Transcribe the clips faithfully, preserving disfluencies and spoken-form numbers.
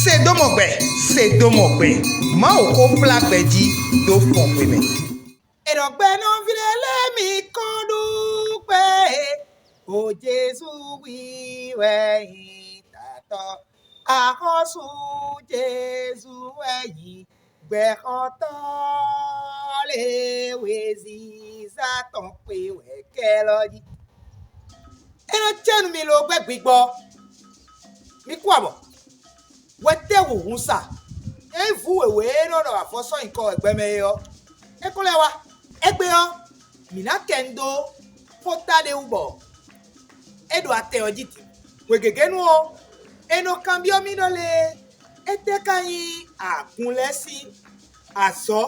Se dó mɔ gbɛ, se dó mɔ gbɛ. Mawu xó kplá gbɛ jí dó fɔn xwe mɛ. È nɔ gbɛ́ nɔví lɛ́ɛ lɛ́ɛ mi kɔn ɖu kpé. O Jezu wi wɛ nyí tatɔ. Axɔ́sú Jezu wɛ nyí gbɛxɔtɔ́ lé wezíza tɔn kpé wɛ kɛ́lɔ́ jí. É nɔ cɛ́ nú mi lo gbɛ́ gbigbɔ. Mi kú abɔ. Hwɛtɛ́ hu hun sa? É nyí vǔ wěwé e nɔ ɖɔ avɔ sɔ́ nyǐkɔ wɛ gbɛmɛ é ɔ́, é ko lɛ́ wá. Égbé ɔ́, mǐ ná kɛ nu dó xóta ɖé wú bɔ é ɖo atɛ ɔ́ jí din. Hwegěgénu ɔ́, è nɔ kanbyɔ́ mì ɖɔ lé, étɛ́ ka nyí agun lɛ́ɛ sín azɔ̌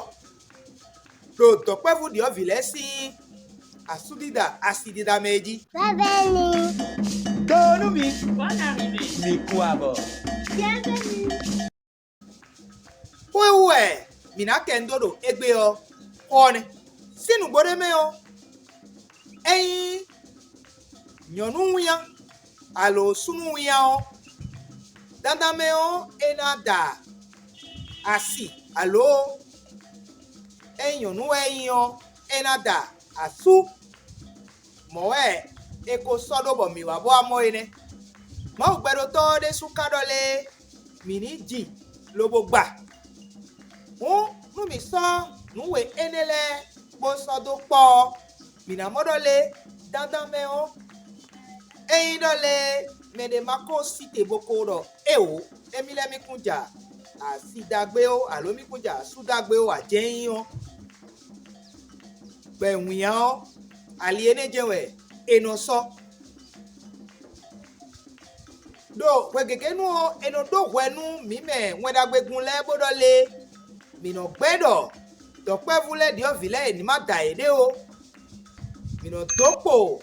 ɖo dɔ̌nkpɛ́vú ɖyɔ̌vǐ lɛ́ɛ sín asúdída asidída mɛ é jí? Bɛ́bɛ́ni. Go nú mi. Bonne arrivée. Mi kú abɔ. Bienvenue. Xó e wú wɛ mǐ ná kɛ nu dó ɖo égbé ɔ́, xó ɔ́ nɛ́. Sín nǔgbó ɖé mɛ ɔ́, ényí nyɔ̌nu wínnyá alo súnnu wínnyá ɔ́, dandan mɛ ɔ́, é ná da asi alo ényí nyɔ̌nu wɛ é nyí ɔ́, é ná da asú. Mɔ̌ wɛ è ko sɔ́ ɖó bɔ mǐ wá bó wá mɔ é nɛ́. Mawu gbɛɖótɔ́ ɔ́ ɖésú ka ɖɔ lé mǐ ní ji lobo gba. Hǔn, nú mǐ sɔ́ nǔ we énɛ́ lɛ́ɛ bó sɔ́ dó kpɔ́ ɔ́, mǐ ná mɔ ɖɔ lé dandan mɛ ɔ́, ényí ɖɔ lé mɛɖé ma ko sí te bó ko ɖɔ éwǒ, émí lɛ́ɛ mì kún ja asi ɖagbe ó, alo mì kún ja asú ɖagbe ó ǎ, jɛ́n é nyí ɔ́, gbɛ wǐnnya ɔ́, ali énɛ́ jɛ́n wɛ è nɔ sɔ́. Ɖo hwegěgénu ɔ́, è nɔ ɖó hwɛ nú mǐ mɛ Wɛn Ɖagbe gun lɛ́ɛ bó ɖɔ lé, mǐ nɔ gbɛ́ ɖɔ dɔ̌nkpɛvú lɛ́ɛ ɖyɔ̌vǐ lɛ́ɛ è ní ma da yěɖée ó. Mǐ nɔ dó kpo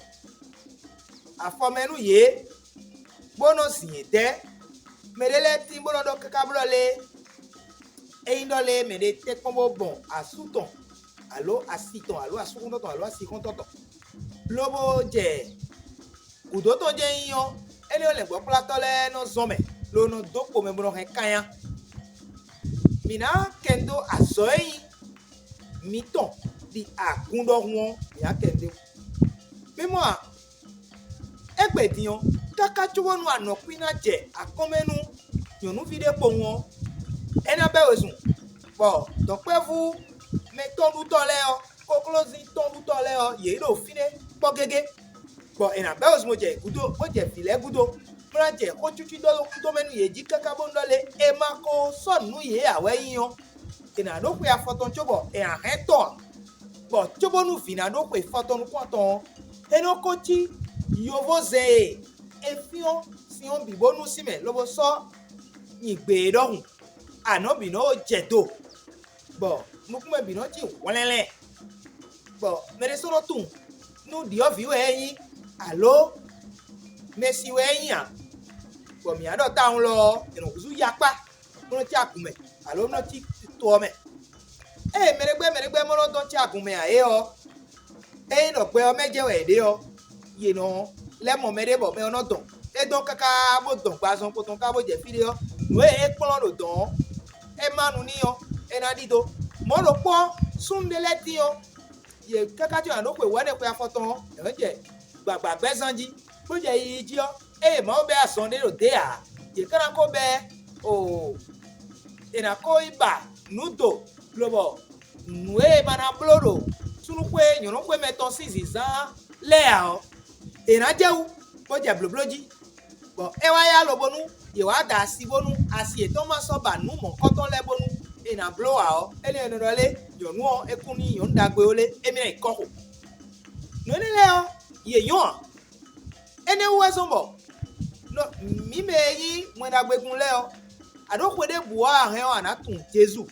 afɔ mɛ nú yě, bó nɔ́ zin yě dɛ́. Mɛɖé lɛ́ɛ tín bó nɔ́ ɖɔ káká bó ɖɔ lé, ényí ɖɔ lé mɛɖé tɛ́nkpɔ́n bó gbɔn asú tɔn, alo asi tɔn, alo asúxɔ́ntɔn tɔn, alo asixɔ́ntɔn tɔn, lobo jɛ gǔdo tɔn jɛ́n nyí ɔ́, énɛ́ ɔ́ lɛ̌ngbɔ́kplátɔ́ lɛ́ɛ nɔ zɔn mɛ, lo nɔ dó kpo mɛ bó nɔ hɛn kányá. Mǐ ná kɛ nu dó azɔ̌ e nyí mǐtɔn ɖi agun ɖɔhun ɔ́, mǐ ná kɛ nu dó. Mi mɔ a? Égbé din ɔ́, káká cóbónú anɔ̌kwín ná jɛ akɔ́nmɛ nú nyɔ̌nuví ɖé kpowun ɔ́, é ná bɛ́ wezun, bɔ dɔ̌nkpɛ́vú mɛtɔ́ɖutɔ́ lɛ́ɛ ɔ́, koklózín tɔ́ɖutɔ́ lɛ́ɛ ɔ́, yě ɖo fínɛ́ kpɔ́ gégé, bɔ è nǎ bɛ́ wezun bó jɛ gǔdo, bó jɛ vǐ lɛ́ɛ gúdo, bó ná jɛ xó cúcú dó ɖo kútomɛ nú yě jí káká bónú ɖɔ lé, è ma ko sɔ́ nǔ nú yě ǎ wɛ nyí ɔ́, è nǎ ɖó xwe afɔtɔn cóbɔ è nǎ hɛn tɔn ǎ, bɔ cóbónú vǐ ná ɖó xwe fɔtɔn nukún atɔn ɔ́, é nɔ ko cí yovózɛn e è fyɔ́n sin ɔ́ bǐ bó nú sín mɛ lobo sɔ́ nyi gbě é ɖɔhun. Anɔ̌ bǐ nɔ jɛ do, bɔ nukúnmɛ bǐ nɔ cí hwlɛ́nlɛ́n, bɔ mɛ ɖé sɔ́ nɔ tunwun nú ɖyɔ̌vǐ wɛ é nyí, alo mɛsi wɛ é nyí ǎ. Bɔ mǐ wá ɖɔ tawun lɔ ɔ́, è nɔ húzú yakpá, bó nɔ́ cí agun mɛ, alo bó nɔ́ cí to ɔ́ mɛ. Ée mɛ ɖé gbɛ́ mɛ ɖé gbɛ́ mɔ nɔ dɔn cí agun mɛ ǎ é ɔ́, ényí ɖɔ gbɛ ɔ́ mɛ jɛ́n wɛ yě ɖe ɔ́, yě nɔ lɛ́ mɔ mɛɖé bɔ mɛ ɔ́ nɔ dɔn. É dɔn káká bó dɔn gbazɔn ko tɔn ká bó jɛ fí ɖé ɔ́, nǔ e é kplɔ́n ɖo dɔ̌n ɔ́, é má nu n'i ɔ́, é ná ɖidó. Mɔ̌ ɖokpó ɔ́, súnnu ɖé lɛ́ɛ tíin ɔ́, yě káká có nǎ ɖó xwe wɛ̌nɛxwe afɔtɔn ɔ́, yě nɔ́ jɛ gbǎgbágbɛ́zán jí, bó jɛ yiyi jí ɔ́, ée Mawu bɛ́ azɔn ɖé ɖo dě ǎ, yě ká ná ko bɛ́ oo, è nǎ ko yi ba nǔ do, lobɔ nǔ e è ma ná bló ɖo súnnuxwé nyɔ̌nuxwé mɛtɔn sín zǐnzán lɛ́ɛ ǎ ɔ́, è nǎ jɛ wú, bó jɛ blǒbló jí. Bɔ é wá yá lobónú yě wá da asi bónú asi yětɔn ma sɔ́ ba nǔ mɔ̌hunkɔtɔn lɛ́ɛ bónú è nǎ bló ǎ ɔ́, énɛ́ e è nɔ ɖɔ lé nyɔ̌nu ɔ́, é kún nú nyɔ̌nu ɖagbe ó lé, émí ná yi kɔ́ xo. Nǔ énɛ́ lɛ́ɛ ɔ́, yě nyɔ́ ǎ. Énɛ́ wú wɛ zɔ́n bɔ nɔ mǐ mɛ e nyí Wɛn Ɖagbe gun lɛ́ɛ ɔ́, a ɖǒ xwe ɖěbǔ ɔ́, a hɛn ɔ́, a nǎ tunwun Jezu.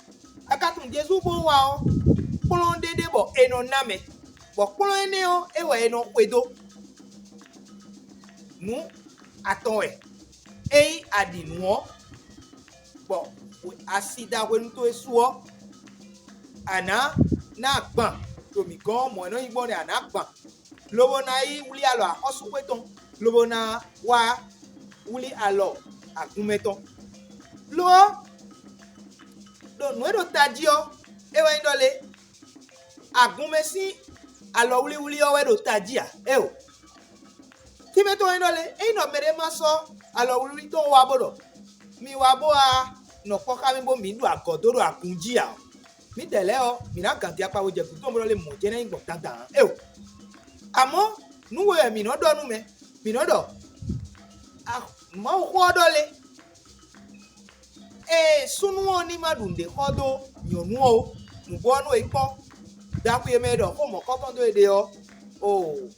A ka tunwun Jezu bó wá ɔ́, kplɔ́n ɖé ɖe bɔ è nɔ ná mɛ, bɔ kplɔ́n énɛ́ ɔ́, é wɛ è nɔ xwedó. Nǔ atɔn wɛ, ényí a ɖi nǔ ɔ́, bɔ a si da hwenu towe su ɔ́, a nǎ ná agban ɖo mǐ gɔ́n ɔ́, mɔ̌ e nɔ nyí gbɔn nɛ́ a nǎ agban, lobo ná yi wlí alɔ axɔ́súxwé tɔn, lobo ná wá wlí alɔ agunmɛ tɔn. Lo ɔ́, ɖo nǔ e ɖo tají ɔ́, é wɛ nyí ɖɔ lé? Agunmɛ sín alɔwlíwlí ɔ́ wɛ ɖo tají ǎ. Éeǒ. Tínmɛ tɔn wɛ nyí ɖɔ lé? Ényí nɔ mɛɖé ma sɔ́ alɔwlíwlí tɔn wá bó ɖɔ mi wá bó wá nɔ kpɔ́ xá mì bó mǐ ɖu agɔ̌ dó ɖo agun jí ǎ ɔ́, mǐdɛɛ lɛ́ɛ ɔ́, mǐ ná gan din akpa bo jɛ gǔdo tɔn bó ɖɔ lé mɔ̌ jɛ́n ná nyí gbɔn dandan ǎ. Éeǒ. Amɔ̌, nǔ we wɛ mǐ nɔ ɖɔ nú mɛ. Mǐ nɔ ɖɔ Mawuxó ɔ́ ɖɔ lé? Ée súnnu ɔ́ ní ma ɖu nǔɖé xɔ dó nyɔ̌nu ɔ́ ó, nǔgbó ɔ́ nú è kpɔ́n. Ɖaxwi e mɛ e ɖɔ xó mɔ̌kɔ́kɔ́ dó e ɖe ɔ́, o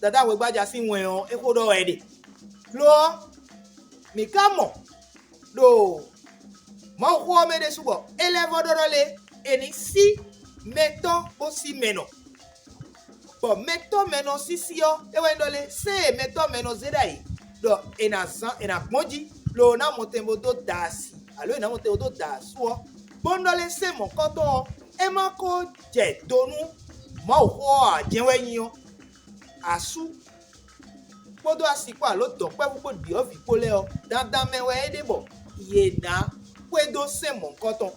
dadá hwegbája sín wɛn ɔ́, é xó ɖɔ wɛ é ɖe. Lo ɔ́, mǐ ka mɔ ɖo Mawuxó ɔ́ mɛ ɖésú bɔ é lɛ́ vɔ́ ɖɔ ɖɔ lé? È nǐ sí mɛtɔ́ bó sí mɛ nɔ. Bɔ mɛtɔ́ mɛ nɔ sísí ɔ́, é wɛ nyí ɖɔ lé? Sɛ́n e mɛtɔ́ mɛ nɔ zé ɖ'ayǐ ɖɔ è nǎ zán è nǎ gbɔn jí, lobo ná mɔtɛn bó dó da asi, alo è nǎ mɔtɛn bó dó da asú ɔ́, bónú ɖɔ lé sɛ́n mɔ̌kɔtɔn ɔ́, é ma ko jɛ do nú Mawuxó ɔ́ ǎ jɛ́n wɛ nyí ɔ́, asú kpódó asi kpó alo dɔ̌nkpɛ́vú kpó ɖyɔ̌vǐ kpó lɛ́ɛ ɔ́, dandan mɛ wɛ é ɖe bɔ yě ná xwedó sɛ́n mɔ̌hunkɔtɔn.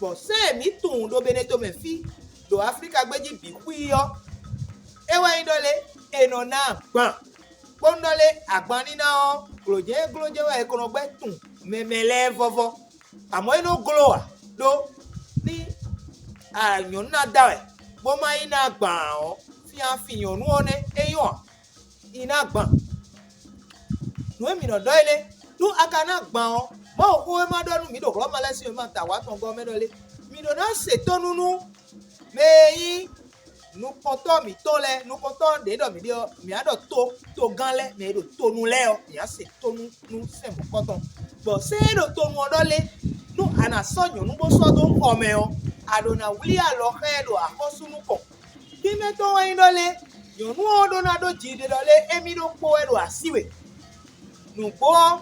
Bɔ sɛ́n e mǐ tunwun ɖo Beneto mɛ fí, ɖo Aflíka gbéjí bǐ xwíí ɔ́, é wɛ nyí ɖɔ lé? È nɔ ná agban, bónú ɖɔ lé? Agban níná ɔ́, glǒjɛ́n e gló jɛ́n wɛ è ko nɔ gbɛ́ tunwun mɛmɛ lɛ́ɛ vɔ́vɔ́. Amɔ̌ é nɔ gló ǎ, ɖó ní nyɔ̌nu ná da wɛ, bó má yi ná agban ǎ ɔ́, fínfín nyɔ̌nu ɔ́ nɛ́ é nyɔ́ ǎ. Yi ná agban. Nǔ e mǐ nɔ ɖɔ é nɛ́: nú a ka ná agban ɔ́, Mawuxówéma ɖɔ nú mǐ ɖo Hlɔ̌ma lɛ́ɛ sín wěma ta wǎ tɔn gɔ́ mɛ ɖɔ lé? Mǐ ɖó ná se tónú nú mɛ e nyí nukɔntɔ́ mǐtɔn lɛ́ɛ, nukɔntɔ́ ɖě ɖɔ mǐ ɖe ɔ́, mǐ á ɖɔ to togán lɛ́ɛ, mɛ e ɖo tonu lɛ́ɛ ɔ́, mǐ á se tónú nú sɛ́n mɔ̌kɔtɔn. Bɔ sɛ́n e ɖo tonu ɔ́ ɖɔ lé: nú a nǎ sɔ́ nyɔ̌nu bó sɔ́ dó xɔ mɛ ɔ́, a ɖǒ ná wlí alɔ xá ɛ ɖo axɔ́sú nukɔn. Tínmɛ tɔn wɛ nyí ɖɔ lé: nyɔ̌nu ɔ́ ɖó ná ɖó jiɖiɖe ɖɔ lé émí ɖokpó wɛ ɖo así we. Nǔgbó ɔ́,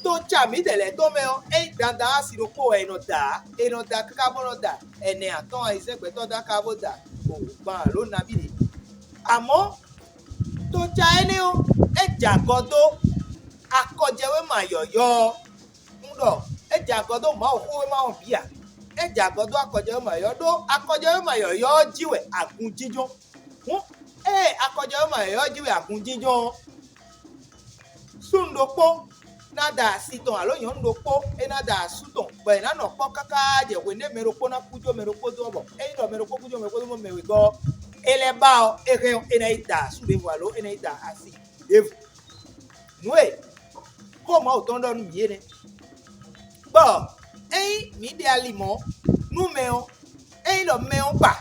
to ca mǐdɛɛ lɛ́ɛ tɔn mɛ ɔ́, é nyí dandan asi ɖokpó wɛ è nɔ da ǎ; è nɔ da káká bó nɔ da ɛnɛ atɔ́ɔ́n ayizɛ́n gbɛtɔ́ dó aká bó da gban alo nabí ɖě. Amɔ̌, to ca énɛ́ ɔ́, é jɛ agɔ dó akɔjɛwéma yɔ̌yɔ́ ɔ́. Un ɖɔ é jɛ agɔ dó Mawuxówéma ɔ́ bǐ a? É jɛ agɔ dó akɔjɛwéma yɔ̌yɔ́, ɖó akɔjɛwéma yɔ̌yɔ́ ɔ́ jí wɛ agun jínjɔ́n. Hǔn, ée akɔjɔ́ e ma yɔ̌yɔ́ jí wɛ agun jínjɔ́n ɔ́, súnnu ɖokpó ná da asi tɔn alo nyɔ̌nu ɖokpó é ná da asú tɔn, bɔ è nǎ nɔ kpɔ́ káká jɛ hwenu e mɛ ɖokpó ná kú jó mɛ ɖokpó dó ɔ́, bɔ ényí ɖɔ mɛ ɖokpó kú jó mɛ ɖokpó dó mɛ wegɔ́ ɔ́, é lɛ́ ba ɔ́, é hɛn ɔ́, é ná yi da asú ɖěvo alo é ná yi da asi ɖěvo. Nǔ e xó Mawu tɔn ɖɔ nú mǐ é nɛ́. Bɔ ényí mǐ ɖe ali mɔ̌ nú mɛ ɔ́, ényí ɖɔ mɛ ɔ́ ba,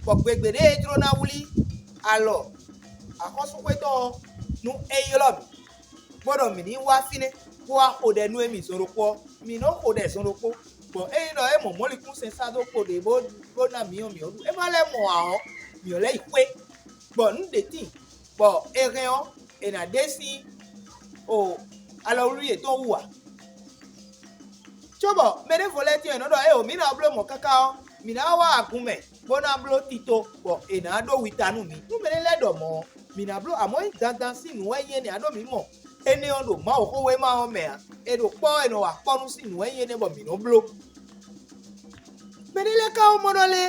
bɔ gbegbe ɖé e jló ná wlí alɔ axɔ́súxwétɔn ɔ́, nú é ylɔ́ mǐ, bó ɖɔ mǐ ní wá fínɛ́, bó wá xo ɖɛ nú émí zɔn ɖokpó ɔ́, mǐ nɔ́ xo ɖɛ zɔn ɖokpó. Bɔ ényí ɖɔ é mɔ mɔ̌likúnsɛn sá dó kpo ɖě bó bó ná mǐ ɔ́, mǐ ɔ́ ɖu. É ma lɛ́ mɔ ǎ ɔ́, mǐ ɔ́ lɛ́ yi xwé, bɔ nǔ ɖě tíin, bɔ è hɛn ɔ́, è nǎ ɖe sín o alɔwlí yětɔn wú ǎ. Cóbɔ mɛ ɖěvo lɛ́ɛ tíin è nɔ ɖɔ éeǒ, mǐ ná bló mɔ̌ káká ɔ́, mǐ ná wá agun mɛ, bó ná bló tito, bɔ è nǎ ɖó wita nú mǐ. Nú mɛɖé lɛ́ɛ ɖɔ mɔ̌ ɔ́, mǐ ná bló, amɔ̌ nyí dandan sín nǔ wɛ nyí énɛ́ ǎ, ɖó mǐ mɔ énɛ́ ɔ́ ɖo Mawuxówéma ɔ́ mɛ ǎ. È ɖo kpɔ́ ɔ́, è nɔ wa kpɔ́ nú sín nǔ wɛ nyí énɛ́ bɔ mǐ nɔ́ bló. Mɛɖé lɛ́ɛ ka wá mɔ ɖɔ lé?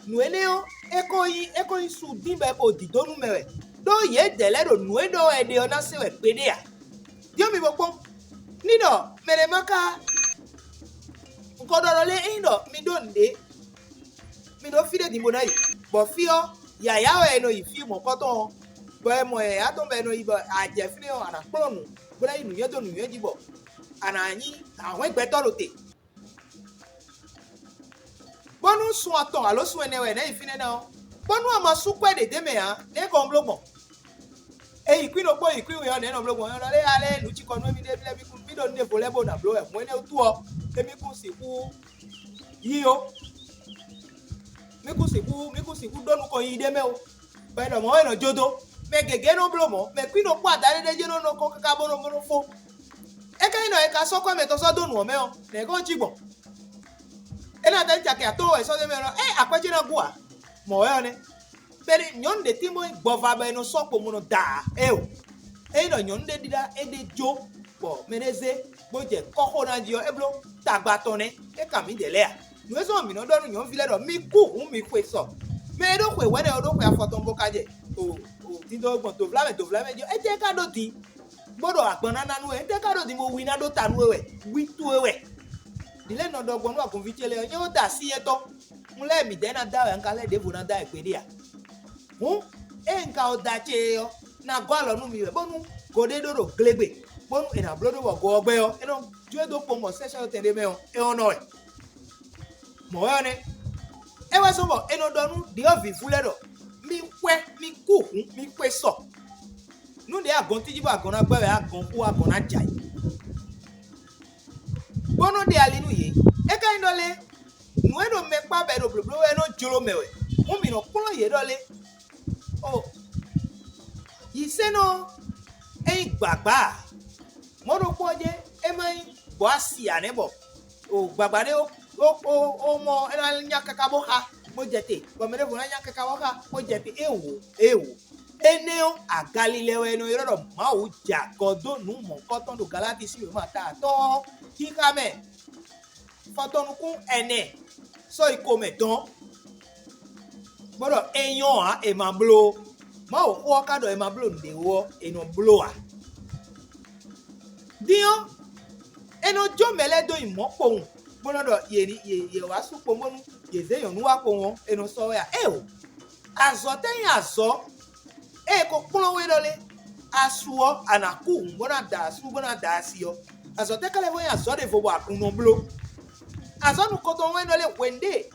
Nǔ énɛ́ ɔ́, é ko nyí é ko nyí su dín bɔ è ko dǐdó nú mɛ wɛ, ɖó yědɛɛ lɛ́ɛ ɖo nǔ e ɖɔ wɛ è ɖe ɔ́ ná se wɛ gbeɖé ǎ. Ɖyɔ́ mi bo kpɔ́n, ní ɖɔ mɛ ɖé ma ka un ko ɖɔ ɖɔ lé ényí ɖɔ mi ɖó nǔɖé, mi ɖó fí ɖé din bó ná yi, bɔ fí ɔ́, yǎyá wɛ è nɔ yi fí mɔ̌kɔtɔn ɔ́, bɔ è mɔ yǎyá tɔn bɔ è nɔ yi bɔ a jɛ fínɛ́ ɔ́, a nǎ kplɔ́n nǔ, bó ná yi nǔnywɛ́ dó nǔnywɛ́ jí bɔ a nǎ nyí ahwɛ̌ngbɛ́tɔ́ ɖo te. Bónú sun atɔn alo sun ɛnɛ wɛ è nǎ yi fínɛ́ ná ɔ́, bónú a ma sú kwɛ́ ɖě d'é mɛ ǎ, nɛ̌ kɔ un bló gbɔn? È yi kwín ɖokpó yi kwín we ɔ́, nɛ̌ nɔ bló gbɔn? Nyɔ̌nu lɛ́ɛ ǎ lɛ́ɛ nǔ cikɔ nú émí ɖé lɛ́ɛ mí kún mí ɖo nǔɖé vo lɛ́ɛ bó ná bló wɛ. Hǔn énɛ́ wútu ɔ́, émí kún sixú yí ó. Mí kún sixú mí kún sixú ɖó nukɔn yiyi ɖé mɛ ó. Bɔ è ɖɔ mɔ̌ wɛ è nɔ jó dó. Mɛ gěgé nɔ bló mɔ̌, mɛ kwín ɖokpó adaɖé ɖé jɛ́n nɔ nɔ kɔn káká bó nɔ bó nɔ fó. É ka nyí ɖɔ è ka sɔ́ kɔ́ mɛ tɔn sɔ́ dó nǔ ɔ́ mɛ ɔ́, nɛ̌ kɔn cí gbɔn? É ná dɛ́ caki atɔ́ɔ́n wɛ sɔ́ ɖ'é mɛ ɔ́, é akwɛ́ ce ná gu ǎ. Mɔ̌ wɛ ɔ́ nɛ́. Bɛ́ni nyɔ̌nu ɖě tínbɔ́ nyí gbɔva bɔ è nɔ sɔ́ kpo bó nɔ da ǎ, éeǒ. Ényí ɖɔ nyɔ̌nu ɖé ɖíɖá éɖée jó, Bɔ mɛ ɖé zé bó jɛ kɔ́xóná jí ɔ́, é bló tagba tɔn nɛ́, é kan mǐdɛɛ lɛ́ɛ ǎ. Nǔ e zɔ́n mǐ nɔ ɖɔ nú nyɔ̌nuví lɛ́ɛ ɖɔ mi kú hǔn mi xwe sɔ. Mɛ e ɖó xwe wɛ̌ nɛ́ ɔ́ ɖó xwe afɔ tɔn bó ka jɛ o o díndɔn gbɔn dovlámɛ dovlámɛ jí ɔ́, étɛ́ ka ɖó din bó ɖɔ agban ná ná nú we? Étɛ́ ka ɖó din bó wi ná ɖó ta nú we wɛ? Wi towe wɛ. Ɖi lɛ́ɛ nɔ ɖɔ gbɔn nú agunví ce lɛ́ɛ ɔ́, nyɛ ɔ́ da así nyɛ́tɔn. Un lɛ́ɛ mǐdɛɛ ná da wɛ, un ka lɛ́ ɖěvo ná da wɛ gbeɖé ǎ. Hǔn, ée un ka wɔ da ce é ɔ́, ná gɔ́ alɔ nú mi wɛ, bónú go ɖé ɖó ɖo glégbé, bónú è nǎ bló ɖó bɔ go ɔ́ gbɛ ɔ́, é nɔ jó e dó kpowun bɔ sɛ́sɛ́ ɔ́ tɛn ɖé mɛ ɔ́, é nɔ nɔ wɛ. Mɔ̌ wɛ ɔ́ nɛ́. É wɛ zɔ́n bɔ è nɔ ɖɔ nú ɖyɔ̌vǐvú lɛ́ɛ ɖɔ: Mi xwɛ, mi kú hǔn, mi xwe sɔ. Nú ɖě agɔntíjí bɔ agɔn ná gbɛ́ wɛ, agɔn xú agɔn ná jɛ ayǐ, bó nɔ́ ɖe ali nú yě. É ka nyí ɖɔ lé, nǔ e ɖo mɛ kpá bɔ è ɖo blǒbló wɛ é nɔ jló mɛ wɛ, hǔn mǐ nɔ kplɔ́n yě ɖɔ lé. O, yisɛ́nɔ ɔ́, é nyí gbǎgbá ǎ. Mɔ̌ ɖokpó ɔ́ jɛ́n é má nyí gbɔ̌ asi ǎ nɛ́ bɔ o gbǎgbá ɖé ó ó ó ó mɔ é ná nya káká bó xa bó jɛ te, bɔ mɛ ɖěvo ná nya káká bó xa bó jɛ te, é wǒ, é wǒ. Énɛ́ ɔ́, agalilɛ wɛ è nɔ ylɔ́ ɖɔ Mawu jɛ agɔ dó nǔ mɔ̌hunkɔtɔn ɖo Galáti sín wěma ta atɔ́ɔ́n xixa mɛ, fɔtɔnukún ɛnɛ sɔ́ yi ko mɛ dɔn, bó ɖɔ é nyɔ́ ǎ, è ma bló ó. Mawuxó ɔ́ ka ɖɔ è ma bló nǔɖé ó ɔ́, è nɔ bló ǎ. Din ɔ́, è nɔ jó mɛ lɛ́ɛ dó nyi mɔ̌ kpowun, bó nɔ́ ɖɔ yě ní yě yě wá sú kpowun bónú yě zé nyɔ̌nu wá kpowun ɔ́, è nɔ sɔ́ wɛ a? Éeǒ! Azɔ̌ tɛ́ nyí azɔ̌ e è ko kplɔ́n we ɖɔ lé? A su ɔ́, a nǎ kú hǔn bó ná da asú bó ná da asi ɔ́, azɔ̌ tɛ́ ka lɛ́ vɔ nyí azɔ̌ ɖěvo bɔ agun nɔ bló? Azɔ̌ nukɔntɔn wɛ nɔ lɛ́ hwenu ɖé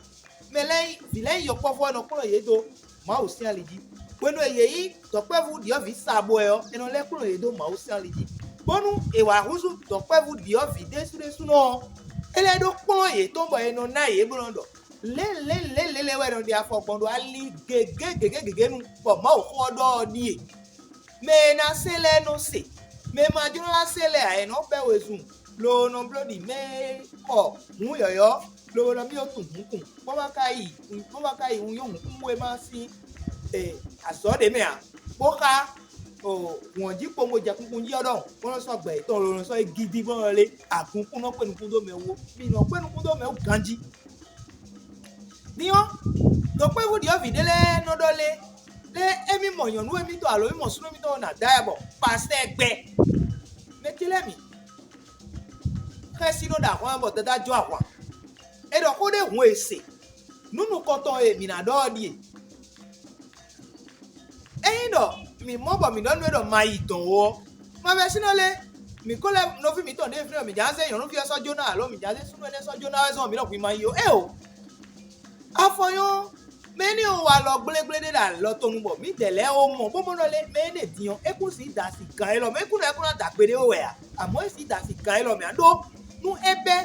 mɛ lɛ́ɛ nyí vǐ lɛ́ɛ nyí yɔkpɔ́vú ɔ́ nɔ kplɔ́n yě dó Mawu sín ali jí. Hwenu e yě nyí dɔ̌nkpɛ́vú ɖyɔ̌vǐ sa bɔ ɛ ɔ́, è nɔ lɛ́ kplɔ́n yě dó Mawu sín ali jí, bónú è wǎ húzú dɔ̌nkpɛ́vú ɖyɔ̌vǐ ɖésú ɖésúnɔ ɔ́, é lɛ́ ɖó kplɔ́n yětɔn bɔ è nɔ ná yě bó nɔ́ ɖɔ: Lělělělélé wɛ è nɔ ɖe afɔ gbɔn ɖo ali gěgé gěgé gěgé nu, bɔ Mawuxó ɔ́ ɖɔ ɔ́ ɖíe: Mɛ e ná se lɛ́ɛ nɔ se; mɛ e ma jló ná se lɛ́ɛ ǎ, é nɔ bɛ́ wezun, lobo nɔ bló ɖi mɛ e xɔ hǔn yɔ̌yɔ́, lobo nɔ byɔ́ tunwun hǔnkun, bó ma ka yi bó ma ka yi wunnyɔ́ hǔnkúnwéma sín azɔ̌ ɖě mɛ ǎ, bó xá hǔn ɔ́ jí kpowun bó jɛ kunkun jí ɔ́ ɖɔhun, bó nɔ́ sɔ́ gbɛ yětɔn lobo nɔ sɔ́ yi gídí bó nɔ lé agun kún nɔ kpé nukún dó mɛ wú ó. Mi nɔ kpé nukún dó mɛ wú ganjí. Din ɔ́, dɔ̌nkpɛ́vú ɖyɔ̌vǐ ɖé lɛ́ɛ nɔ ɖɔ lé lé émí mɔ nyɔ̌nu émítɔn alo émí mɔ súnnu émítɔn ɔ́ ná da ɛ bɔ kpasɛ gbɛ. Mɛ ce lɛ́ɛ mi, xɛsi nɔ ɖo ahwan bɔ dada jó ahwan. È ɖɔ xó ɖé hǔn e se. Nǔ nukɔntɔn e mǐ ná ɖɔ ɔ́ ɖíe: Ényí ɖɔ mǐ mɔ bɔ mǐ ɖɔ nú we ɖɔ ma yi dɔ̌n ó ɔ́, ma vɛ́ sínɔ lé? Mǐ ko lɛ́ nɔví mǐtɔn ɖěvo flɛ́ mǐ jǎn zé nyɔ̌nuví ɔ́ sɔ́ jó ná alo mǐ jǎn zé súnnu énɛ́ sɔ́ jó ná wɛ zɔ́n mǐ ɖɔ hwi ma yi ó. Éeǒ! Afɔ nyɔ́, mɛ énɛ́ ɔ́ wa alɔ gblégblé ɖé ɖo alɔ tɔn nu bɔ mǐdɛɛ lɛ́ɛ ó mɔ bó mɔ ɖɔ lé mɛ énɛ́ din ɔ́, é kún sixú da asi gǎn élɔ́ mɛ, é kún ná é kún ná da gbeɖé ó wɛ ǎ, amɔ̌ é sixú da asi gǎn élɔ́ mɛ ǎ ɖó nú é bɛ́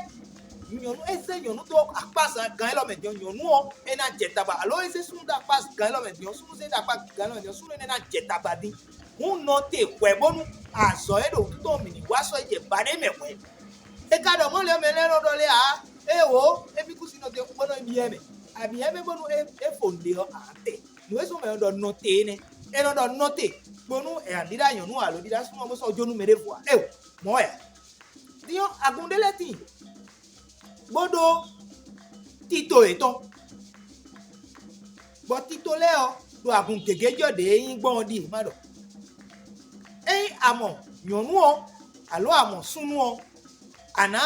nyɔ̌nu é zé nyɔ̌nu dó akpáza gǎn élɔ́ mɛ din ɔ́, nyɔ̌nu ɔ́ é ná jɛ tagba, alo é zé súnnu dó akpá gǎn élɔ́ mɛ din ɔ́, súnnu zé dó akpá gǎn élɔ́ mɛ din ɔ́, súnnu énɛ́ ná jɛ tagba dín. Hǔn nɔ te hwɛ̌ bónú azɔ̌ e ɖo wǔtu tɔn mǐ ní wa sɔ́ yi jɛ baɖé mɛ hwɛ̌. È ka ɖɔ mɔ̌ lě ɔ́ mɛ lɛ́ɛ nɔ ɖɔ lé ǎ, éeǒ, émí kú sin nɔ dó bó nɔ yi byɔ́ ɛ mɛ. Abǐ ɛ mɛ bónú é fo nǔɖé ɔ́ ǎ tɛ. Nǔ e zɔ́n mɛ ɔ́ ɖɔ nɔ te énɛ́. È nɔ ɖɔ nɔ te bónú è nǎ ɖíɖá nyɔ̌nu alo ɖíɖá súnnu ɔ́ bó sɔ́ jó nú mɛ ɖěvo ǎ. Éeǒ, mɔ̌ wɛ ǎ. Din ɔ́, agun ɖé lɛ́ɛ tíin, bó ɖó tito yětɔn, bɔ tito lɛ́ɛ ɔ́ ɖo agun gěgé jɔ ɖě e nyí gbɔn ɔ́ ɖíe má ɖɔ. Ényí a mɔ nyɔ̌nu ɔ́, alo a mɔ súnnu ɔ́, a nǎ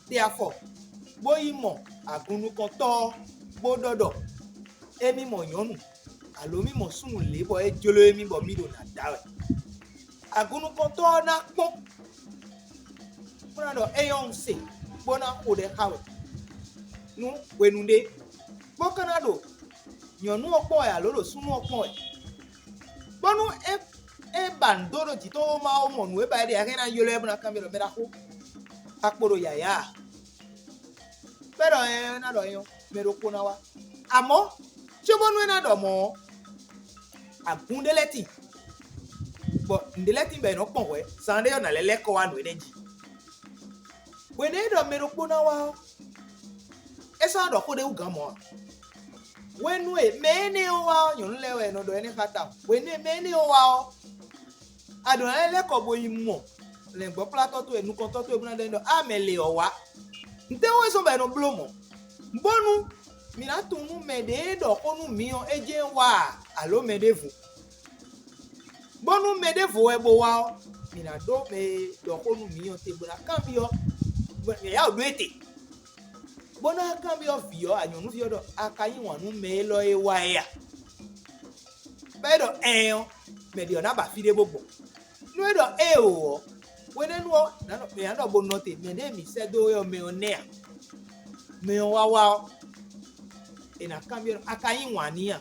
ɖe afɔ, bó yi mɔ agun nukɔntɔ́ ɔ́, bó ɖɔ ɖɔ: Émí mɔ nyɔ̌nu, alo mì mɔ súnnu lě bɔ é jló émí bɔ mì ɖo nǎ da wɛ. Agun nukɔntɔ́ ɔ́ ná kpɔ́n, bó ná ɖɔ: Éyɔ́ un se, bó ná xo ɖɛ xá we nú hwenu ɖé, bó ka ná ɖo nyɔ̌nu ɔ́ kpɔ́n wɛ alo ɖo súnnu ɔ́ kpɔ́n wɛ, bónú é é ba nǔ dó ɖo jǐ tɔn bó ma wá mɔ nǔ e ba é ɖe ǎ, hɛn ná ylɔ́ ɛ bó ná kanbyɔ́ ɖɔ: Mɛ ɖaxó, a kpo ɖo yǎyá a? Kpɛ́ ɖɔ ɛ ná ɖɔ nyɔ́, mɛ ɖokpó ná wá. Amɔ̌, cóbónú é ná ɖɔ mɔ̌ ɔ́, agun ɖé lɛ́ɛ tíin, bɔ nǔɖé lɛ́ɛ tíin bɔ è nɔ́ kpɔn hwɛ̌, zan ɖé ɔ́, nǎ lɛ́ lɛ́ kɔ wá nǔ énɛ́ jí. Hwenu e é ɖɔ mɛ ɖokpó ná wá ɔ́, é sɔ́ ɖɔ xó ɖé wú gǎn mɔ̌ ǎ. Hwenu e mɛ énɛ́ ɔ́ wá ɔ́, nyɔ̌nu lɛ́ɛ wɛ è nɔ ɖɔ énɛ́ xá tawun. Hwenu e mɛ énɛ́ ɔ́ wá ɔ́, a ɖǒ ná lɛ́ lɛ́ kɔ bo yi mɔ lɛ̌ngbɔ́kplátɔ́ towe, nukɔntɔ́ towe bó ná ɖɔ n'i ɖɔ: "A mɛ lě ɔ́ wá. Ntɛ́ wɛ zɔ́n bɔ è nɔ bló mɔ̌? Bónú mǐ ná tunwun nú mɛ ɖě e ɖɔ xó nú mǐ ɔ́, é jɛ́n wá a, alǒ mɛ ɖěvo? Bónú mɛ ɖěvo wɛ bo wá ɔ́, mǐ ná ɖó mɛ e ɖɔ xó nú mǐ ɔ́ te, bó ná kanbyɔ́, bó ná yá wǔ ɖó e te, bó ná kanbyɔ́ vǐ ɔ́, anyɔ̌nuví ɔ́ ɖɔ: 'A ka yí wǎn nú mɛ élɔ́ e wá é a?' Bɔ é ɖɔ: 'Ɛɛn' ɔ́, mɛ ɖě ɔ́ ná ba fí ɖé bó gbɔn. Nú é ɖɔ: 'Éeǒ' ɔ́, hwenɛ́nu ɔ́, mǐ ná ɖɔ bo nɔ te, mɛ ɖěe mǐ sɛ́ dó we ɔ́, mɛ ɔ́ nɛ́ ǎ. Mɛ ɔ́ wá wá ɔ́, è nǎ kanbyɔ́ ɖɔ: 'A ka yí wǎn n'i a?'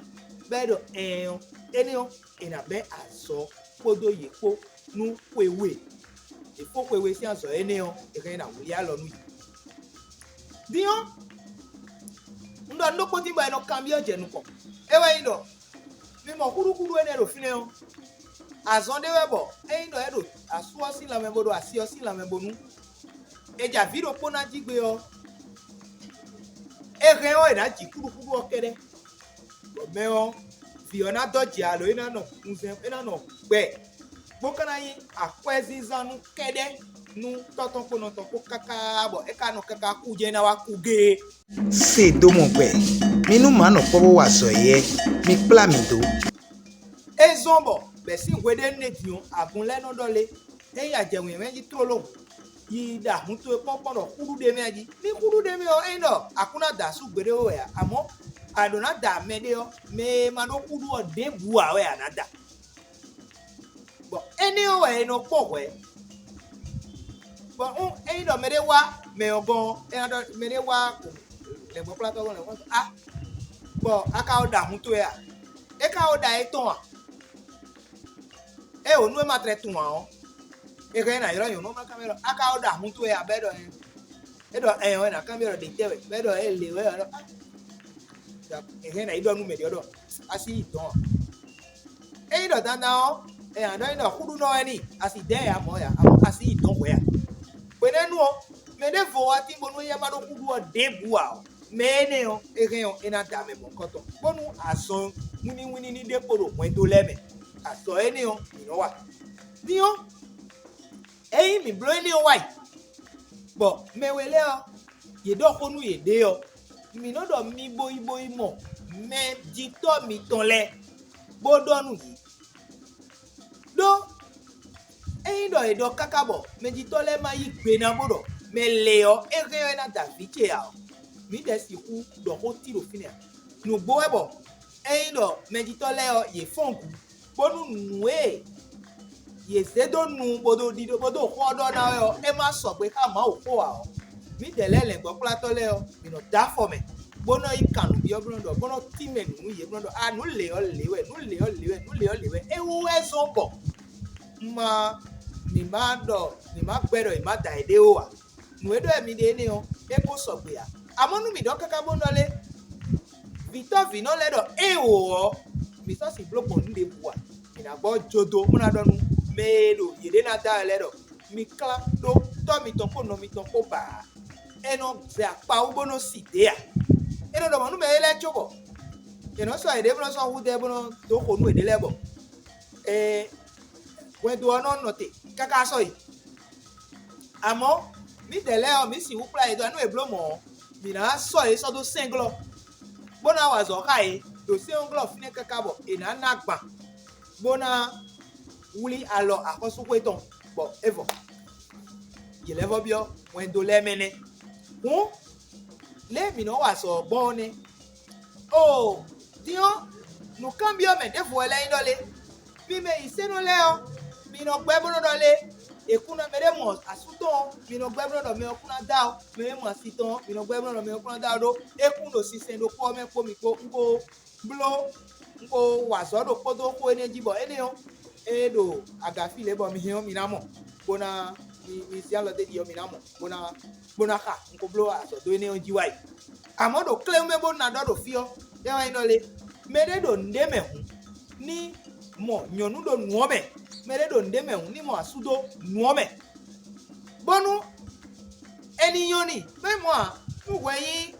Bɔ é ɖɔ: 'Ɛɛn' ɔ́, énɛ́ ɔ́, è nǎ bɛ́ azɔ̌ kpódó yě kpó nú xwe we. È fó xwe we sín azɔ̌ énɛ́ ɔ́, è hɛn ná wlí alɔ nú yě. Din ɔ́, un ɖɔ nǔ ɖokpó dín bɔ è nɔ kanbyɔ́ jɛ nukɔn. É wɛ nyí ɖɔ mi mɔ xúɖúxúɖú énɛ́ ɖo fínɛ́ ɔ́, azɔn ɖé wɛ bɔ ényí ɖɔ é ɖo asú ɔ́ sín lanmɛ bo ɖo asi ɔ́ sín lanmɛ bónú è jɛ avǐ ɖokpó ná jí gbe ɔ́, é hɛn ɔ́, è nǎ ji kúɖukúɖu ɔ́ kɛ́ɖɛ́, bɔ mɛ ɔ́, vǐ ɔ́ ná dɔ́ jɛ alo é ná nɔ hunzɛn, é ná nɔ gbɛ, bó ka ná nyí akwɛ́zínzán nú kɛ́ɖɛ́ nú tɔ́ tɔn kpó nɔ tɔn kpó káká, bɔ é ka nɔ káká kú jɛ́n é ná wá kú géé. Se dó mɔ gbɛ, mi nú mǎ nɔ kpɔ́ bó wa azɔ̌ éyɛ́, mi kplá mì dó. É zɔ́n bɔ bɛ̌ sín hweɖénu ɖé din ɔ́, agun lɛ́ɛ nɔ ɖɔ lé, ényí a jɛ wǐnwɛ́n jí tlóló hǔn, yi ɖa hun towe kpɔ́n kpɔ́n ɖɔ xúɖú ɖé mɛ jí. Ní xúɖú ɖé mɛ ɔ́, ényí ɖɔ a kún ná da asú gbeɖé wɛ ǎ, amɔ̌ a ɖǒ ná da mɛɖé ɔ́, mɛ e ma ɖó xúɖú ɔ́ ɖěbǔ ǎ wɛ a nǎ da. Bɔ énɛ́ ɔ́ wɛ è nɔ kpɔ́n hwɛ̌. Bɔ ún ényí ɖɔ mɛɖé wá mɛ ɔ́ gɔ́n ɔ́, é ná ɖɔ mɛɖé wá lɛ̌ngbɔ́kplátɔ́ gɔ́n lɛ̌ngbɔ́ á, bɔ a ka wá ɖa hun towe a? É ka wá ɖa étɔn a? É wǒ nú é ma tlɛ tunwun ǎ ɔ́, é hɛn ná ylɔ́ nyɔ̌nu ɔ́ ma kanbyɔ́ ɖɔ: "A ka wá ɖa hun towe a?" Bɔ é ɖɔ: "Ɛɛn." É ɖɔ: "Ɛɛn" ɔ́, é ná kanbyɔ́ ɖɔ: "Ɖě tɛ́ wɛ?" Bɔ é ɖɔ: "É lě wɛ." Ɔ́ ɖɔ: "Á." É hɛn ná yi ɖɔ nú mɛ ɖě ɔ́ ɖɔ: "A sí yi dɔ̌n a?" Ényí ɖɔ dandan ɔ́, è nǎ ɖɔ n'i ɖɔ xúɖúnɔ wɛ n'i, a si dɛ̌ ɛ ǎ mɔ̌ ǎ, amɔ̌ a si nyi dɔ̌n hwɛ̌ ǎ. Hwenɛ́nu ɔ́, mɛ ɖěvo wá tín bónú éyɛ́ ma ɖó xúɖú ɔ́ ɖěbǔ ǎ ɔ́, mɛ énɛ́ ɔ́, é hɛn ɔ́, é ná da mɛ mɔ̌hunkɔtɔn, bónú azɔn wínníwínní ní ɖe kpo ɖo hwɛndo lɛ́ɛ mɛ. Azɔ̌ énɛ́ ɔ́, mǐ nɔ́ wa. Din ɔ́, ényí mǐ bló énɛ́ ɔ́ wa yi, bɔ mɛ we lɛ́ɛ ɔ́, yě ɖɔ xó nú yěɖée ɔ́, mǐ nɔ́ ɖɔ mi bo yi bo yi mɔ mɛjitɔ́ mitɔn lɛ́ɛ, bó ɖɔ nú yě. Đó ényí ɖɔ è ɖɔ káká bɔ mɛjitɔ́ lɛ́ɛ ma yí gbe ná bó ɖɔ mɛ lě ɔ́, é hɛn ɔ́ é ná da vǐ ce ǎ ɔ́, mǐdɛɛ sixú ɖɔ xó tí ɖo fínɛ́ ǎ. Nǔgbó wɛ bɔ ényí ɖɔ mɛjitɔ́ lɛ́ɛ ɔ́, yě fɔ́n gǔ, bónú nǔ e yě zé dó nu bó dó ɖiɖó bó dó xó ɔ́ ɖɔ ná wɛ ɔ́, é má sɔgbe xá Mawu xó ǎ ɔ́, mǐdɛɛ lɛ́ɛ lɛ̌ngbɔ́kplátɔ́ lɛ́ɛ ɔ́, mǐ nɔ dó afɔ mɛ, bó nɔ́ yí kan nǔ byɔ́ bó nɔ́ ɖɔ, bó nɔ́ tínmɛ nǔ nú yě bó nɔ́ ɖɔ: "A nǔ lě ɔ́ lě wɛ, nǔ lě ɔ́ lě wɛ, nǔ lě ɔ́ lě wɛ." É wú wɛ zɔ́n bɔ un ma mǐ ma ɖɔ mǐ ma gbɛ́ ɖɔ è ma da yěɖée ó ǎ. Nǔ e ɖɔ wɛ mi ɖe énɛ́ ɔ́, é ko sɔgbe ǎ. Amɔ̌ nú mǐ ɖɔ káká bó nɔ lé, vǐtɔ́ vǐnɔ lɛ́ɛ ɖɔ éeǒ ɔ́, mǐ sɔ́ sixú bló gbɔn nǔ ɖěbǔ ǎ. Mǐ ná gbɔ jodo bó ná ɖɔ nú mɛ e ɖo yěɖée ná da wɛ lɛ́ɛ ɖɔ: "Mi klán ɖó tɔ́ mitɔn kpó nɔ mitɔn kpó bǎ ǎ." É nɔ zɛ akpa wú bó nɔ́ si dě ǎ. É nɔ ɖɔ mɔ̌ nú mɛ élɔ́ lɛ́ɛ cóbɔ è nɔ́ sɔ́ yěɖée bó nɔ́ sɔ́ hudɛ́ bó nɔ́ dó xo nú yěɖée lɛ́ɛ bɔ hwɛndo ɔ́ nɔ nɔ te káká sɔ́ yi. Amɔ̌, mǐdɛɛ lɛ́ɛ ɔ́, mǐ sixú kplá yě dó nú è bló mɔ̌ ɔ́, mǐ ná sɔ́ yě sɔ́ dó sɛ́nglɔ́, bó ná wa azɔ̌ xá yě ɖo sɛ́nglɔ́ fínɛ́ káká bɔ è nǎ ná agban, bó ná wlí alɔ axɔ́súxwé tɔn, bɔ é vɔ. Yě lɛ́ vɔ byɔ́ hwɛndo lɛ́ɛ mɛ nɛ́. Hǔn, lě e mǐ nɔ wa azɔ̌ ɔ́ gbɔn ɔ́ nɛ́. Oo, din ɔ́, nǔkanbyɔ́ mɛ ɖěvo wɛ lɛ́ɛ nyí ɖɔ lé? Mi mɛ yi sɛ́nɔ lɛ́ɛ ɔ́, mi nɔ gbɛ́ bó nɔ́ ɖɔ lé? È kún ná mɛ ɖé mɔ asú tɔn ɔ́, mi nɔ gbɛ́ bó nɔ́ ɖɔ mɛ ɔ́ kún ná dá ɔ́; mɛ e mɔ asi tɔn ɔ́, mi nɔ gbɛ́ bó nɔ́ ɖɔ mɛ ɔ́ kún ná dá ɔ́ ɖó. É kún ɖo sinsɛn ɖokpó ɔ́ mɛ kpó mi kpó. Un ko bló, un ko wa azɔ̌ ɖokpó dó xó énɛ́ jí bɔ énɛ́ ɔ́, é ɖo aga fí lě bɔ mi hɛn ɔ́, mi ná mɔ, bó ná mi, mi zé alɔ dó ɖi ɔ́, mi ná mɔ, bó ná bó ná xa. Un ko bló azɔ̌ dó énɛ́ ɔ́ jí wá yi. Amɔ̌ ɖo klɛ́ mɛ bó ná ɖɔ ɖo fí ɔ́, é wá nyí ɖɔ lé: mɛɖé ɖo nǔɖé mɛ hǔn, ní mɔ nyɔ̌nu ɖo nǔ ɔ́ mɛ; mɛɖé ɖo nǔɖé mɛ hǔn, ní mɔ asú dó nǔ ɔ́ mɛ, bónú é ní nyɔ́ n'i. Mɛ mɔ̌ ǎ, nú hwɛ nyí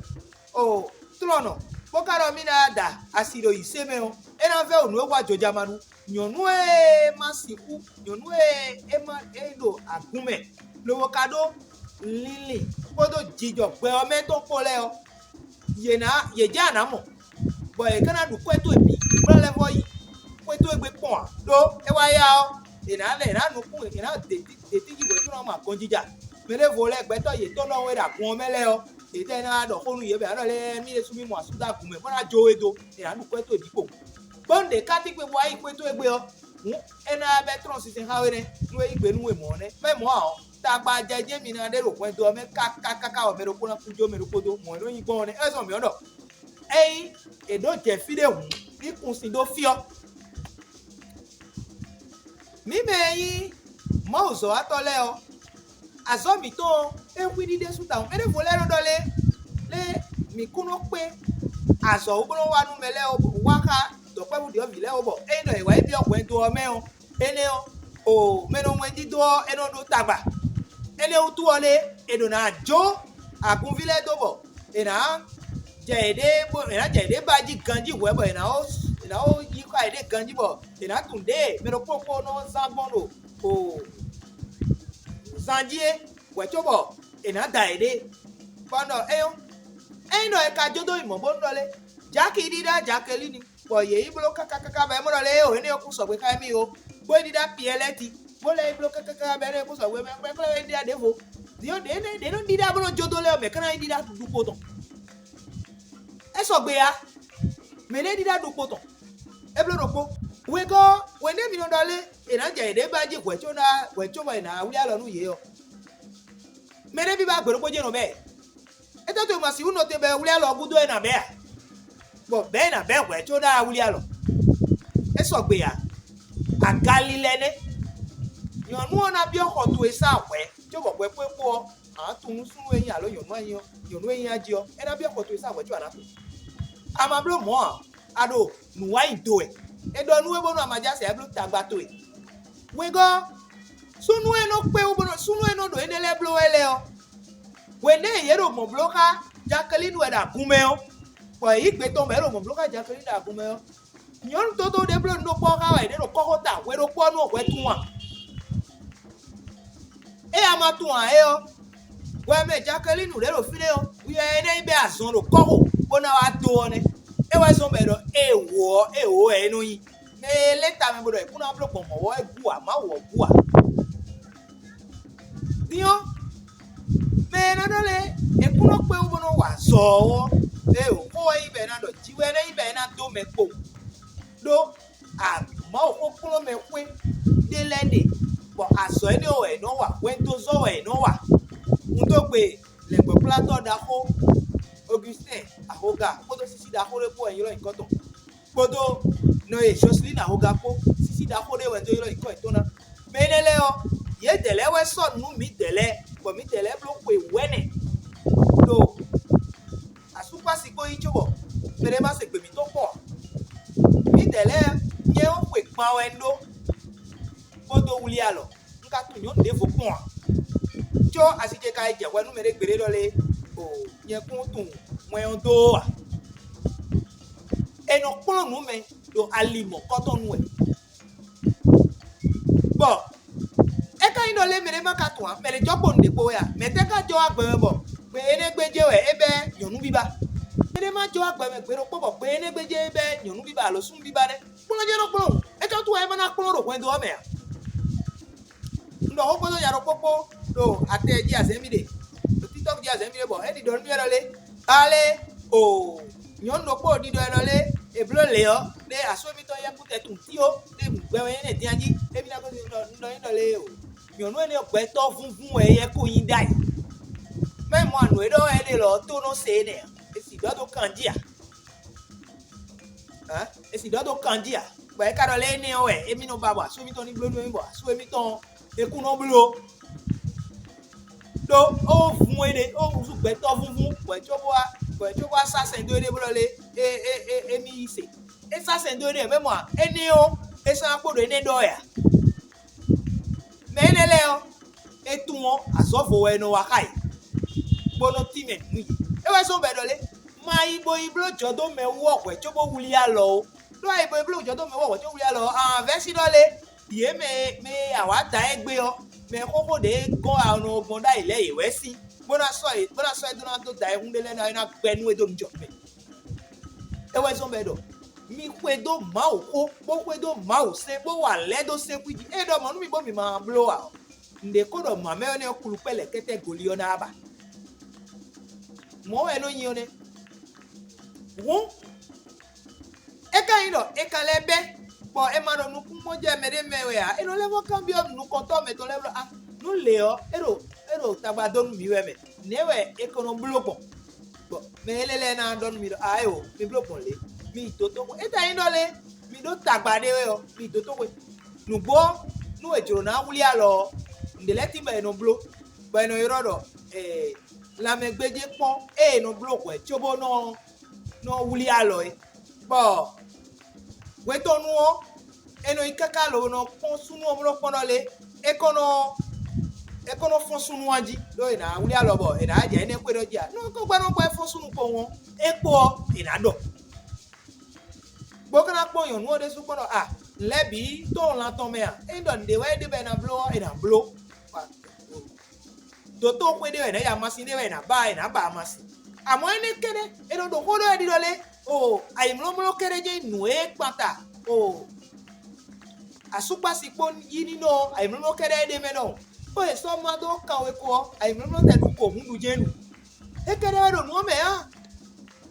o tlɔ́nɔ, bó ka ɖɔ mì ná da asi ɖo yǐsé mɛ ɔ́, é ná vɛ́ wǔ nú é hú ajɔjamaɖu. Nyɔ̌nu e ma sixú, nyɔ̌nu e é ma é ɖo agun mɛ, lobo ka ɖó linlin kpódó jijɔ gbɛ ɔ́ mɛ tɔn kpó lɛ́ɛ ɔ́, yě ná yě jɛ anǎ mɔ, bɔ yě ka ná ɖu kwɛ́ towe bǐ kplɔ́n lɛ́ vɔ yi xwé towe gbe kpɔ́n ǎ. Ɖó é wá yá ɔ́, è nǎ lɛ è nǎ nukún è nǎ ɖe ɖe tíji hwɛ̌ tó ná mɔ agɔnjija. Mɛ ɖěvo lɛ́ɛ gbɛtɔ́ yětɔn nɔ wɛ ɖo agun ɔ́ mɛ lɛ́ɛ ɔ́, yě tɛ́ ná ɖɔ xó nú yě bɔ yě ná ɖɔ lɛ́ɛ mì ɖésú mì mɔ asú dó agun mɛ bó ná jó we dó, è nǎ ɖu kwɛ́ towe bǐ kpo. Bónú ɖě ká tín kpé bó wá yi xwé towe gbe ɔ́, hǔn é ná bɛ́ tlɔ́n sinsɛn xá we nɛ́, nú é yí gbe nú we mɔ̌ nɛ́. Mɛ mɔ̌ ǎ ɔ́, tagba jɛ jɛ́n mi ná ɖe ɖo hwɛndo ɔ́ mɛ káká káká bɔ mɛ ɖokpó ná kú jó mɛ ɖokpó dó. Mɔ̌ é nɔ nyí gbɔn ɔ́ nɛ́. É zɔ́n mǐ ɔ́ ɖɔ ényí è ɖǒ jɛ fí ɖé hǔn, ní kun sin dó fí ɔ́. Mǐ mɛ e nyí Mawuzɔ́watɔ́ lɛ́ɛ ɔ́, azɔ̌ mǐtɔn ɔ́, é hwíɖí ɖésú tawun. Mɛ ɖěvo lɛ́ɛ nɔ ɖɔ lé, lé mǐ kún nɔ kpé azɔ̌ wú bó nɔ́ wá nú mɛ lɛ́ɛ wá xá dɔ̌nkpɛ́vú ɖyɔ̌vǐ lɛ́ɛ wú bɔ ényí ɖɔ è wǎ yi byɔ́ hwɛndo ɔ́ mɛ ɔ́, énɛ́ ɔ́, o mɛ nɔ wɛn dídó ɔ́, é nɔ ɖó tagba. Énɛ́ wútu ɔ́ lé, è ɖǒ ná jó agunví lɛ́ɛ dó bɔ è nǎ jɛ yěɖée bó è nǎ jɛ yěɖée ba jí ganjí hwɛ̌ bɔ è nǎ wó è nǎ wó yí xá yěɖée ganjí bɔ è nǎ tunwun ɖěe mɛ ɖokpó ɖokpó nɔ zán gbɔn ɖo o zan jí é hwɛ̌ cóbɔ è nǎ da yěɖée. Bɔ un ɖɔ éyɔ́, ényí ɖɔ è ka jó dó yi mɔ̌ bónú ɖɔ lé, Jaki ɖíɖá Jakelíni, bɔ yě yi bló káká káká bɔ é mɔ ɖɔ lé éeǒ énɛ́ ɔ́ kún sɔgbe xá émí ó, bó yi ɖíɖá Piyɛlɛ́ti, bó lɛ́ yi bló káká káká bɔ énɛ́ ɔ́ kún sɔgbe mɛ kplɔ́nkplɔ́n é ɖíɖá ɖěvo. Din ɔ́, ɖě énɛ́ ɖě nɔ ɖíɖá bó nɔ jó dó lɛ́ ɔ́, mɛ̌ ka ná yi ɖíɖá ɖu kpo tɔn? É sɔgbe ǎ. Mɛ̌ nɛ́ ɖíɖá ɖu kpo tɔn? É bló ɖokpó. Wegɔ́, wěnɛ́ mi nɔ ɖɔ lé, è nǎ jɛ yěɖée ba jí hwɛ̌ có ná hwɛ̌ có bɔ è nǎ wlí alɔ nú yě ɔ́. Mɛ ɖé bíbá gbe ɖokpó jɛ́n nɔ bɛ́. É tɔ́ to ma sixú nɔ te bɔ è wlí alɔ ɔ́ gúdo é nǎ bɛ́ a? Bɔ bɛ̌ è nǎ bɛ́ hwɛ̌ có ná wlí alɔ. É sɔgbe ǎ. Agalilɛ nɛ́. Nyɔ̌nu ɔ́ ná byɔ́ xɔ towe sá hwɛ̌, cóbɔ hwɛ̌ kpó é kpó ɔ́, a nǎ tunwun nú súnnu e nyí alo nyɔ̌nu e nyí ɔ́, nyɔ̌nu e nyí a jí ɔ́, é ná byɔ́ xɔ towe sá hwɛ̌ có a nǎ tunwun. A ma bló mɔ̌ ǎ, a ɖo nǔ wa nyi do wɛ. È ɖɔ nú we bónú a ma jɛ asɛ bló tagba towe. Wegɔ́, súnnu e nɔ kpé wú bónú súnnu e nɔ ɖo énɛ́ lɛ́ɛ bló wɛ lɛ́ɛ ɔ́, hwěnɛ́ e yě ɖo mɔ̌ bló xá Jakelínu wɛ ɖo agun mɛ ɔ́, bɔ yě yí gbe tɔn bɔ yě ɖo mɔ̌ bló xá Jakelínu ɖo agun mɛ ɔ́, nyɔ̌nu dódó ɖé bló nǔ ɖokpó ɔ́ xá wɛ yě ɖe ɖo kɔ́xota hwe ɖokpó ɔ́ nú hwɛ tunwun a? Ée a ma tunwun ǎ é ɔ́, hwɛ mɛ Jakelínu ɖě ɖo fínɛ́ ɔ́, wiwa énɛ́ yi bɛ́ azɔn ɖo kɔ́xo bó ná wá dó ɔ́ nɛ́. É wɛ zɔ́n bɔ è ɖɔ éeǒ ɔ́, éeǒ wɛ é nɔ nyí. Mɛ e lɛ́ ta mɛ bó ɖɔ è kún ná bló gbɔn mɔ̌ ɔ́ wɛ gú ǎ, Mawu ɔ́ gú ǎ. Din ɔ́, mɛ e nɔ ɖɔ lɛ́ɛ è kún nɔ kpé wú bó nɔ́ wa azɔ̌ ɔ́, éeǒ xó wɛ nyí bɔ è ná ɖɔ jí wɛ é ná nyí bɔ è ná dó mɛ kpo. Ɖó Mawuxó kplɔ́n mɛ xwé ɖé lɛ́ɛ ɖe, bɔ azɔ̌ énɛ́ wɛ è nɔ wa, hwɛndozɔ́ wɛ è nɔ wa. Un dó gbe lɛ̌ngbɔ́kplátɔ́ ɖaxó Augustin ahoga kpódó sísí ɖaxó ɖé kpó wɛ ylɔ́ nyǐkɔ tɔn, kpódó nɔ e Joseline ahoga kpó, sísí ɖaxó ɖé wɛ dó ylɔ́ nyǐkɔ yětɔn ná. Mɛ énɛ́ lɛ́ɛ ɔ́, yědɛɛ lɛ́ɛ wɛ sɔ́ nǔ nú mǐdɛɛ lɛ́ɛ, bɔ mǐdɛɛ lɛ́ɛ bló xwe wɛ̌nɛ ɖo asúkpási kpó yí cóbɔ mɛɖé má se gbe mǐtɔn kpɔ́n ǎ. Mǐdɛɛ lɛ́ɛ, nyɛ ɔ́ xwe gban wɛ un ɖó, bó dó wlí alɔ. Un ka tunwun nyɔ̌nu ɖěvo kpɔ́n ǎ. Có asi ce ka yi jɛ hwɛ nú mɛɖé gbeɖé ɖɔ lé, o nyɛ kún tunwun wɛn ɔ́ dó ó ǎ. È nɔ kplɔ́n nǔ mɛ ɖo ali mɔ̌kɔtɔn nu wɛ. Bɔ é ka nyí ɖɔ lé mɛ ɖé ma ka tunwun ǎ, mɛ ɖé jɔ kpo nǔɖé kpo wɛ a? Mɛ tɛ́ ka jɔ wá gbɛ mɛ bɔ gbe énɛ́ gbéjé wɛ é bɛ́ nyɔ̌nu bíbá? Mɛ ɖé ma jɔ wá gbɛ mɛ gbe ɖokpó bɔ gbe énɛ́ gbéjé é bɛ́ nyɔ̌nu bíbá alo súnnu bíbá nɛ́? Kplɔ́n jɛ́n nɔ kplɔ́n wǔ. É ka tunwun ɛ ma ná kplɔ́n ɖo hwɛndo ɔ́ mɛ ǎ. Un ɖɔ xó kpódó nya ɖokpó kpó ɖo atɛ jí azɛ̌n mì ɖe, ɖo TikTok jí azɛ̌n mì ɖe bɔ é ɖi ɖɔ nú mì wɛ ɖɔ lé, alé o nyɔ̌nu ɖokpó ɖiɖɔ wɛ ɖɔ lé, è bló lě ɔ́, ɖé asú émítɔn yɛ́kútɛ tuntíó ɖé gbɛ wɛ nyí nɛ́ din jí, émí ná ko ɖɔ un ɖɔ nyí ɖɔ lé o nyɔ̌nu énɛ́ gbɛtɔ́ vúnvún wɛ é yɛ ko nyí ɖ'ayǐ. Mɛ mɔ nǔ e ɖɔ wɛ é ɖe lɔ ɔ́ tó nɔ se énɛ́ ǎ, è sì ɖɔ dó kan jí ǎ. È sì ɖɔ dó kan jí ǎ, bɔ é ka ɖɔ lé énɛ́ ɔ́ wɛ émí nɔ ba bɔ asú émítɔn ní bló nú émí bɔ asú émítɔn é kún nɔ bló. Ɖó ó vun éɖée, ó húzú gbɛtɔ́ vúvú, bɔ è có bó wá bɔ è có bó wá sá sɛn dó éɖée bó ɖɔ lé é é é émí yí se. É sá sɛn dó éɖée mɛ mɔ ǎ, énɛ́ ɔ́, é sɔ́ ná kpo ɖo énɛ́ ɖɔ wɛ ǎ. Mɛ énɛ́ lɛ́ɛ ɔ́, é tunwun ɔ́, azɔ̌ vo wɛ é nɔ wa xá yě, bó nɔ́ tínmɛ nǔ nú yě. É wɛ zɔ́n bɔ è ɖɔ lé, ma yi bo yi bló jɔ dó mɛ wú ɔ́ hwɛ̌ cóbó wlí alɔ ó. Ɖó ayǐ bo e bló jɔ dó mɛ wɛ wɛ̌ tó wlí alɔ ɔ́, vɛ̌ sí ɖɔ lé? Yě mɛ e mɛ e awǎ da ɛ gbé ɔ́, mɛ xóxó ɖě gɔ́n anɔ gbɔn ɖ'ayǐ lɛ́ɛ yě wɛ sín, bó ná sɔ́ yě bó ná sɔ́ ɛ dó ná dó da ayihún ɖé lɛ́ɛ ná é ná gbɛ nú é dó nu jɔ mɛ. É wɛ zɔ́n bɔ é ɖɔ: mi xwedó Mawu xó, bó xwedó Mawu sɛ́n, bó wa lɛ̌ dó sɛ́n xwí jí. É ɖɔ mɔ̌ nú mi bó mi ma bló ǎ ɔ́, nǔɖé ko ɖɔ mǎmɛ ɔ́ nɛ́ ɔ́, kulukpɛ́ lɛ̌kɛ́tɛ́ Goliɔ́ ná ba. Mɔ̌ wɛ é nɔ nyi ɔ́ nɛ́. Hǔn é ka nyí ɖɔ è ka lɛ́ bɛ́, bɔ è ma ɖo nukúnmɔjɛmɛ ɖé mɛ wɛ ǎ. È nɔ lɛ́ vɔ́ kanbyɔ́ nukɔntɔ́ mɛtɔn lɛ́ɛ ɖɔ: a nǔ lě ɔ́, é ɖo é ɖo tagba dó nú mǐ wɛ mɛ. Nɛ̌ wɛ è ko nɔ bló gbɔn? Bɔ mɛ énɛ́ lɛ́ɛ ná ɖɔ nú mi ɖɔ: a éeǒ, mi bló gbɔn lě, mi yi dotóxwé. É ta nyí ɖɔ lé, mi ɖó tagba ɖé wɛ ɔ́, mi yi dotóxwé. Nǔgbó ɔ́, nú è jlǒ ná wlí alɔ ɔ́, nǔɖé lɛ́ɛ tín bɔ è nɔ bló, bɔ è nɔ ylɔ́ ɖɔ lanmɛgbéjékpɔ́n e è nɔ bló hwɛ̌ cóbó nɔ nɔ wlí alɔ é. Bɔ hwetɔ́nu ɔ́, è nɔ yi káká lobo nɔ kpɔ́n súnnu ɔ́ bó nɔ kpɔ́n ɖɔ lé, é kɔn nɔ é kɔn nɔ fɔ́n súnnu ɔ́ jí, ɖó è nǎ wlí alɔ bɔ è nǎ jɛ énɛ́ xwé ɖɔ jí ǎ. Nú é kɔn gbɛ́ nɔ gbɛ́ fɔ́n súnnu kpowun ɔ́, é kpo ɔ́, è nǎ ɖɔ. Bó ka ná kpɔ́n nyɔ̌nu ɔ́ ɖésú kpɔ́n ɖɔ a nǔ lɛ́ɛ bǐ tó lan tɔn mɛ a? Ényí ɖɔ nǔɖé wɛ é ɖe bɔ è nǎ bló ɔ́, è nǎ bló. Dotóxwé ɖé wɛ è nǎ yi amasin ɖé wɛ è nǎ ba è nǎ ba amasin. Amɔ̌ énɛ́ kɛ́ɖɛ́ è nɔ ɖo xó ɖɔ wɛ ɖiɖɔ lé, o ayǐmlɔ́mlɔ́ kɛ́ɖɛ́ jɛ́n nyí nǔ e kpanta o asúkpási kpó yí ní nɔ ayǐmlɔ́mlɔ́ kɛ́ɖɛ́ ɖé mɛ nɔ. Xó e sɔ́ má dó kan we ko ɔ́, ayǐmlɔ́mlɔ́ tɛ ɖu ko hǔn ɖu jɛ́n nu. É kɛ́ɖɛ́ wɛ ɖo nǔ ɔ́ mɛ ǎ.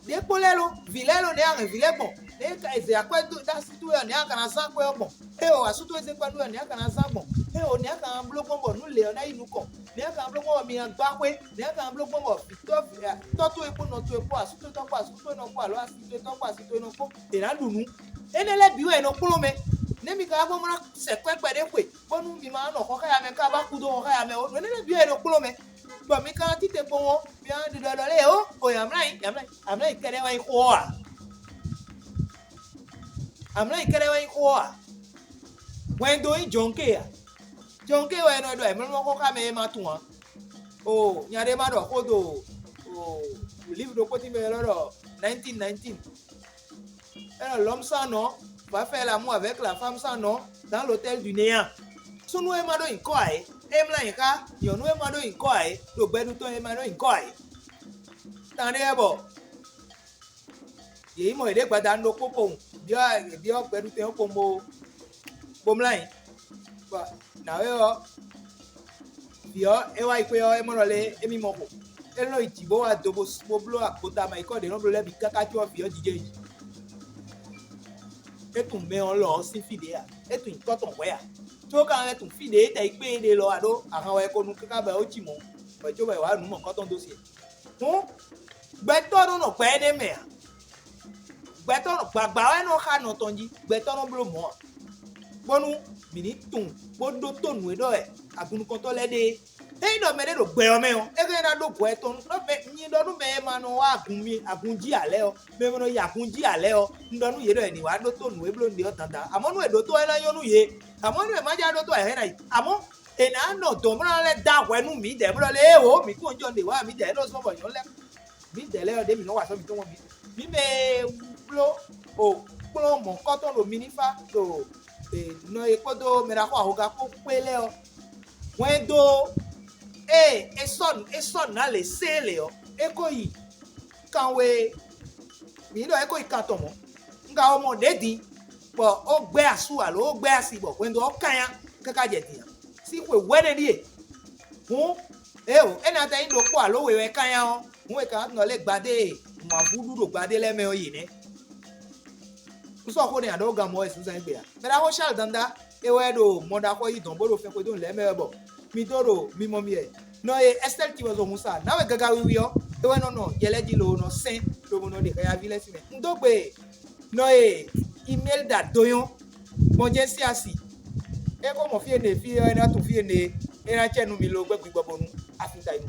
Ɖě kpó lɛ́ɛ lo, vǐ lɛ́ɛ lo, nɛ̌ a hɛn vǐ lɛ́ɛ gbɔn? Nɛ̌ e zě akwɛ́ dó así towe ɔ́, nɛ̌ a ka ná zán akwɛ́ ɔ́ gbɔn? Éeǒ, asú towe zé kpɛ́ nú we ɔ́, nɛ̌ a ka ná zán gbɔn? Éeǒ, nɛ̌ a ka ná bló gbɔn bɔ nǔ lě ɔ́ ná yi nukɔn? Nɛ̌ a ka ná bló gbɔn bɔ mi ná gbá xwé? Nɛ̌ a ka ná bló gbɔn bɔ vǐ tɔ́ tɔ́ towe kpó nɔ towe kpó, asú towe tɔ́ kpó, asú towe nɔ kpó, alo asi towe tɔ́ kpó, asi towe nɔ kpó, è nǎ ɖu nǔ? Énɛ́ lɛ́ɛ bǐ wɛ è nɔ kplɔ́n mɛ. Nɛ̌ mi ka wá gbɔn bó ná sɛ kwɛ́ kpɛɖé xwe, bónú mi ma nɔ xɔ xá ya mɛ ká bá kú dó xɔ xá ya mɛ ó? Nǔ énɛ́ lɛ́ɛ bǐ wɛ è nɔ kplɔ́n mɛ. Bɔ mi ka ná tite kpowun ɔ́, mi ná ɖi ɖɔ ɖɔ lé ó, o amlá nyi amlá nyi amlá nyi kɛ́ɖɛ́ wɛ nyí xó ɔ́ ǎ. Amlá nyi kɛ́ɖɛ́ wɛ nyí xó ɔ́ ǎ. Hwɛndo nyí jɔnké ǎ. Jɔnké wɛ è nɔ ɖɔ è mlɔ́ xó xá mɛ e ma tunwun ǎ. O nya ɖé ma ɖɔ xó do o livre ɖokpó tín mɛ élɔ́ ɖɔ nineteen nineteen. É ɖɔ: l'homme sans nom va faire l'amour avec la femme sans nom dans l'hôtel du néant. Súnnu e ma ɖó nyǐkɔ ǎ é, é mlá nyǐ xá nyɔ̌nu e ma ɖó nyǐkɔ ǎ é, ɖo gbɛɖutɔ́ e ma ɖó nyǐkɔ ǎ é. Tan ɖé wɛ bɔ yě yi mɔ yěɖée gbadanu ɖokpó kpowun, byɔ́ yě byɔ́ gbɛɖutɛn ɔ́ kpowun bó bó mlá nyi. Bɔ nǎwe ɔ́, vǐ ɔ́, é wá yi xwé ɔ́, é mɔ ɖɔ lé émí mɔ xo. É nɔ yi jǐ bó wá do bó bó bló agbota mɛ yǐkɔ ɖě nɔ bló lɛ́ɛ bǐ káká có ɔ́, vǐ ɔ́ jijɛ yi. É tunwun mɛ ɔ́ lɔ ɔ́ sín fí ɖě ǎ. É tunwun nyǐkɔ tɔn hwɛ̌ ǎ. Có é ka lɛ́ tunwun fí ɖě é tɛ yi kpé é ɖe lɔ ǎ ɖó ahan wɛ é ko nu káká bɔ é ó cí mɔ̌, bɔ é có bɔ è wǎ nǔ mɔ̌kɔ́tɔn dó se. Hǔn gbɛtɔ́ nɔ nɔ gbɛ énɛ́ mɛ ǎ. Gbɛtɔ́ nɔ gbagba wɛ nɔ xá nɔ tɔn jí, gbɛtɔ́ nɔ bló mɔ̌ ǎ. Bónú mǐ ní tunwun bó ɖótó nǔ e ɖɔ wɛ agunnukɔntɔ́ lɛ́ɛ ɖe é. Ényí ɖɔ mɛɖé ɖo gbɛ ɔ́ mɛ ɔ́, é hɛn ná ɖó gbɔ tɔn nú mɛ nyi ɖɔ nú mɛ e ma nɔ wá agun mi agun jí ǎ lɛ́ɛ ɔ́, mɛ e ma nɔ yi agun jí ǎ lɛ́ɛ ɔ́, un ɖɔ nú yě ɖɔ è nǐ wá ɖótó nǔ e bló nǔɖé ɔ́ dandan. Amɔ̌ nú è ɖǒtó ɔ́, é ná nyɔ́ nú yě. Amɔ̌ nú è má jɛ ɖótó ǎ, é ná yi. Amɔ̌ è nǎ nɔ dɔ̌n bó ná lɛ́ dó ahwɛ nú mǐdɛɛ bó ɖɔ lé éeǒ, mǐ kún jɔ nǔɖé wá mǐdɛɛ é nɔ zɔ́n bɔ nyɔ̌nu lɛ́ɛ mǐdɛɛ lɛ́ɛ ɔ́ ɖě mǐ nɔ wa azɔ̌ mǐtɔn gbɔn mǐ. Mǐ mɛ e bló o kplɔ́n mɔ̌kɔ́tɔn ɖo mi ní fá ɖo nɔ e kpódó mɛɖaxó ahoga kpó kpé lɛ́ɛ ɔ́, hwɛndo e è sɔ́ è sɔ́ nǔ ná lě sée lě ɔ́, é ko yi kanwe mǐ ɖɔ é ko yi kan tɔn mɔ̌. Un ka wɔ mɔ ɖě din bɔ ó gbɛ́ asú alo ó gbɛ́ asi bɔ hwɛndo ɔ́ kányá káká jɛ din ǎ. Sín xwe wɛ́nɛ ɖíe. Hǔn, éeǒ, é ná tɛ nyí ɖokpó alo we wɛ kányá ɔ́, hǔn è ka ná tunwun ɖɔ lé gbadé e wǎnvú ɖu ɖo gbadé lɛ́ɛ mɛ ɔ́ yě nɛ́. Un sɔ́ xó nɛ́ ǎ ɖó gǎn mɔ wɛ zǐnzán égbé ǎ. Mɛ ɖaxó Charles Danda é wɛ ɖo mɔ ɖaxó yí dɔn bó ɖo fɛn xwedó lɛ̌ mɛ wɛ bɔ mi dó ɖo mimɔ mi wɛ. Nɔ e Ɛstɛ́li cí bɔ zɔn hun sa nǎwe gaga wiwi ɔ́, é wɛ nɔ nɔ yɛ lɛ́ɛ jí lobo nɔ sɛ́n lobo nɔ ɖe xɛyaví lɛ́ɛ sín mɛ. Un dó gbe nɔ e Imelda do nyɔ́ gbɔn jɛ́n sín asi. É ko mɔ fí e nɛ fí ɔ́, é ná tunwun fí e nɛ é ná cɛ nú mi lo gbɛ́ gbigbɔ bɔnu afin ta yi nu.